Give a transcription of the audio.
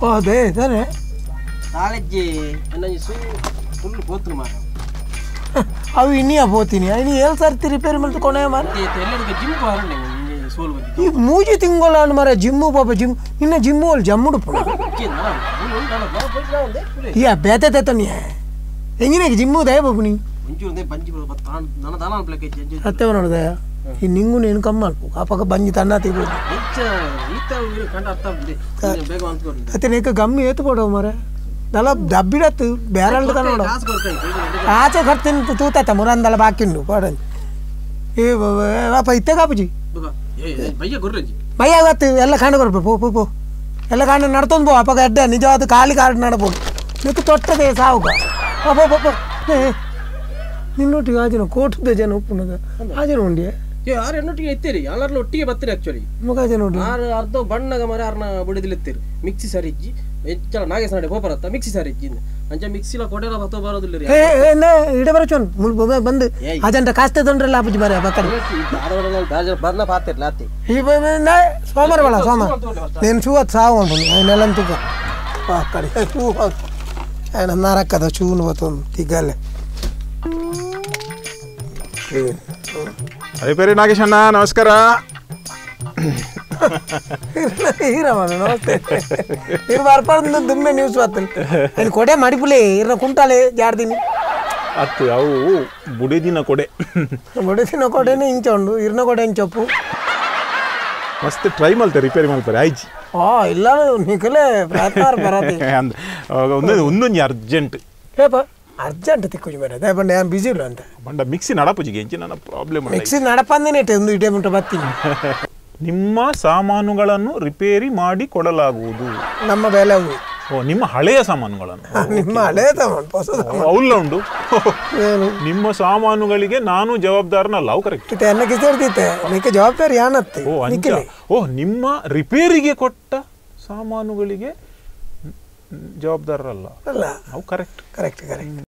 ಓ ಅದೇ ಇದಾನೆ college full ಪೋತ್ರು ಮಾರ ಅವು ಇನ್ನಿಯ ಪೋತೀನಿ ಇನ್ನು ಏಳು ಸರ್ತಿ ರಿಪೇರಿ ಮಾಡ್ತು ಕೊನೆ ಮಾರ ಜಿಮ್ ಸೋಲ್ ಈ ಮೂಜಿ ತಿಂಗಳ ಮಾರ ಜಿಮ್ಮು ಪಾಪ ಜಿಮ್ ಇನ್ನ ಜಿಮ್ಮು ಅಲ್ಲಿ ಜಮ್ಮುಡು ಪೋ ಈ ಬೇತೆ ತೇತನಿ ಹೆಂಗಿನ ಜಿಮ್ಮು ದಯ ಬಾಬು ನೀ ಸತ್ಯವ ನೋಡ್ದೆ ಈ ನಿಂಗು ನೀನು ಕಮ್ಮಿ ಮಾಡ್ಬೇಕು ಆಪಕ್ಕ ಬಂಜಿ ತನ್ನ ತಿಬೋದು ಅತ್ತೆ ಗಮ್ಮಿ ಏತು ಕೊಡವು ಮರ ದಲ ದಬ್ಬಿಡತ್ತು ಬೇರೆ ತನ್ನೋಡ ಆಚೆ ಖರ್ಚಿನ ತೂತಾತ ಮುರಂದಲ ಬಾಕಿ ಉಂಡು ಪಾಡಂಜಿ ಏ ಪಾಪ ಇತ್ತೆ ಕಾಪುಜಿ ಬಯ್ಯ ಗೊತ್ತು ಎಲ್ಲ ಕಾಂಡ ಕೊರ್ಪು ಪೋ ಪೋ ಪೋ ಎಲ್ಲ ಕಾಂಡ ನಡ್ತೊಂದು ಪೋ ಅಪ್ಪಗ ಅಡ್ಡ ನಿಜವಾದ ಖಾಲಿ ಕಾರ್ಡ್ ನಡಬೋದು ನಿಕ್ಕು ತೊಟ್ಟದೆ ಸಾವುಗ ಪೋ ಪೋ ಪೋ ನಿನ್ನೊಟ್ಟಿಗೆ ಆಜನ ಕೋಟದ ಜನ ಉಪ್ಪುನದ ಆಜನ ಉಂಡಿಯೆ ಆರು ಎನ್ನೊಟ್ಟಿಗೆ ಎತ್ತೀರಿ ಎಲ್ಲರಲ್ಲ ಒಟ್ಟಿಗೆ ಬರ್ತೀರಿ ಆಕ್ಚುಲಿ ಮುಖಾಜನ ಉಂಡು ಆರು ಅರ್ಧ ಬಣ್ಣಗ ಮರ ಆರ್ನ ಬುಡದಿಲ್ಲ ಎತ್ತೀರಿ ಮಿಕ್ಸಿ ಸರಿ ಇಜ್ಜಿ ಹೆಚ್ಚಳ ನಾಗೇಶ ನಾಡೆ ಪೋಪರತ್ತ ಮಿಕ್ಸಿ ಸರಿ ಇಜ್ಜಿ ಅಂಚ ಮಿಕ್ಸಿಲ ಕೊಡೆಲ ಬತ್ತೋ ಬರೋದಿಲ್ಲ ರೀ ಇಡ ಬರಚೋನ್ ಬಂದು ಅಜಂಟ ಕಾಸ್ತೆ ತೊಂದ್ರಲ್ಲ ಆಪುಜಿ ಮರ ಬಕ್ಕಡಿ ಬರ್ನ ಪಾತಿರ್ಲ ಅತ್ತಿ ಈ ಸೋಮವಾರ ಬಳ ಸೋಮವಾರ నేను చూవత్ సావు అంటుంది ఆయన నెలంతుక అక్కడి చూ ఆయన నరకద చూను పోతుంది తిగ్గలే. ರಿಪೇರಿ ನಾಗೇಶ್ ಅಣ್ಣ ನಮಸ್ಕಾರ. ನಮಸ್ತೆ. ಇರು ಬರ್ಪಾರ್ದು ದುಮ್ಮೆ ನ್ಯೂಸ್ ಬರ್ತದೆ నేను ಕೊಡೆ ಮಡಿಪುಲೆ ಇರ್ನ ಕುಂಟಾಲೆ ಜಾಡ್ದಿನಿ ಅತ್ತು ಅವು ಬುಡೆದಿನ ಕೊಡೆ ಬುಡೆದಿನ ಕೊಡೆನೇ ಇಂಚ ಉಂಡು ಇರ್ನ ಕೊಡೆ ಇಂಚೊಪ್ಪು ಮಸ್ತ್ ಟ್ರೈ ಮಾಡ್ತಾರೆ ರಿಪೇರಿ ಮಾಡ್ತಾರೆ ಆಯ್ತು. ಇಲ್ಲ ನಿಕಲೆ ಪ್ರಯತ್ನ ಬರತ್ತೆ ಒಂದೊಂದು ಒಂದೊಂದು ಅರ್ಜೆಂಟ್ ಹೇಪ ಅರ್ಜೆಂಟ್ ತಿಕ್ಕು ಮೇಡ ಅದೇ ಬಂಡೆ ನಾನು ಬಿಸಿ ಇಲ್ಲ ಅಂತ ಬಂಡ ಮಿಕ್ಸಿ ನಡಪುಜಿಗೆ ಎಂಚಿ ನನ್ನ ಪ್ರಾಬ್ಲಮ್ ಮಿಕ್ಸಿ ನಡಪಂದೇನೆ ಇಟ್ಟೆ ಒಂದು ಇಟೇ ಮುಂಟು ಬರ್ತೀನಿ. ನಿಮ್ಮ ಸಾಮಾನುಗಳನ್ನು ರಿಪೇರಿ ಮಾಡಿ ಕೊಡಲಾಗುವುದು. ನಮ್ಮ ಬೆಲೆ ಓ ನಿಮ್ಮ ಹಳೆಯ ಸಾಮಾನುಗಳನ್ನು ನಿಮ್ಮ ಹಳೆಯ ಸಾಮಾನು ಹೊಸ ಅವುಲ್ಲ ಉಂಡು ನಿಮ್ಮ ಸಾಮಾನುಗಳಿಗೆ ನಾನು ಜವಾಬ್ದಾರನಲ್ಲ ಅವು ಕರೆಕ್ಟ್ ಅನ್ನಕ್ಕೆ ಸೇರ್ತಿತ್ತೆ ನಿಕ್ಕೆ ಜವಾಬ್ದಾರಿ ಏನತ್ತೆ ಓ ಅಂಚ ಓ ನಿಮ್ಮ ರಿಪೇರಿಗೆ ಕೊಟ್ಟ ಸಾಮಾನುಗಳಿಗೆ ಜವಾಬ್ದಾರರಲ್ಲ ಅಲ್ಲ ಅವು ಕರೆಕ್ಟ್ ಕರೆಕ್ಟ್ ಕರೆಕ್ಟ್.